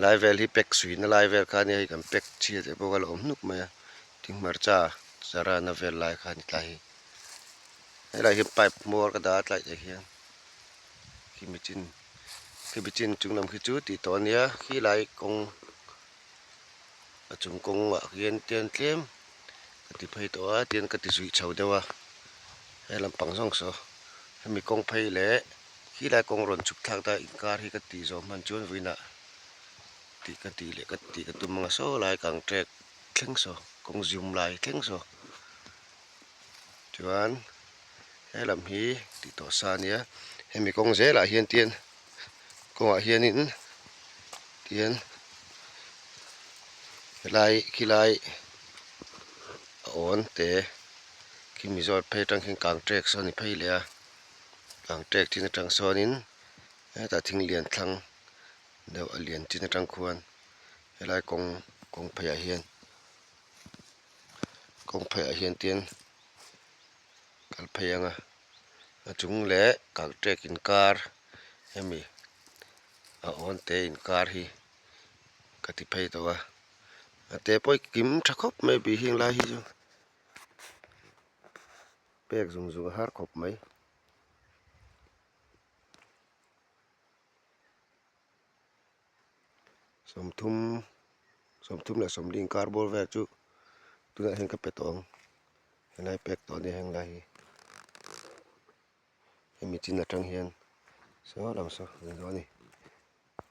Lai vel hi pack suihna lai vel kha ania hei kan pack chhia teh pawh kha a la awm hnuk mai a thing hmarcha zarana vel lai kha a ni tlai hi helai hian pipe hmawr ka dah a tlai teh hian khimi chin khimi chin chung lam khi chu tih tawh ania khilai kawng a chung kawngah khian tian tlem ka ti phei tawh a tian ka ti zuih chho deuh a he lampang zawng saw hemi kawng phei leh. Khi lai kawng rawn chhuk thlak ta inkar hi ka tih zawh hman chuan vawiinah tih ka tih leh ka tih ka tum ang a saw lai kang trek thleng saw kawng zum lai thleng saw chuan he lam hi tih tawh sa a nia hemi kawng zelah hian tian kawngah hianin tian helai khilai a awn te khimi zawt phei atang khian kang trek saw a ni phei leh a. Kang tek chin atang sawnin hetah thing lian thlang deuh a lian chin atang khuan helai kawng kawng pheiah hian kawng pheiah hian tian kal phei ang a a chung leh kang tek inkar hemi a awn te inkar hi ka ti phei tawh a a te pawh hi kim tha khawp mai bih heng lai hi chu. Pek zung zung a har khawp mai. Sawmthum sawmthum leh sawmli inkar bawr vel chu tunah hian ka pe tawh ang helai pek tawh a nia heng lai hi hemi chin atang hian saw lam saw a ni dawn a ni.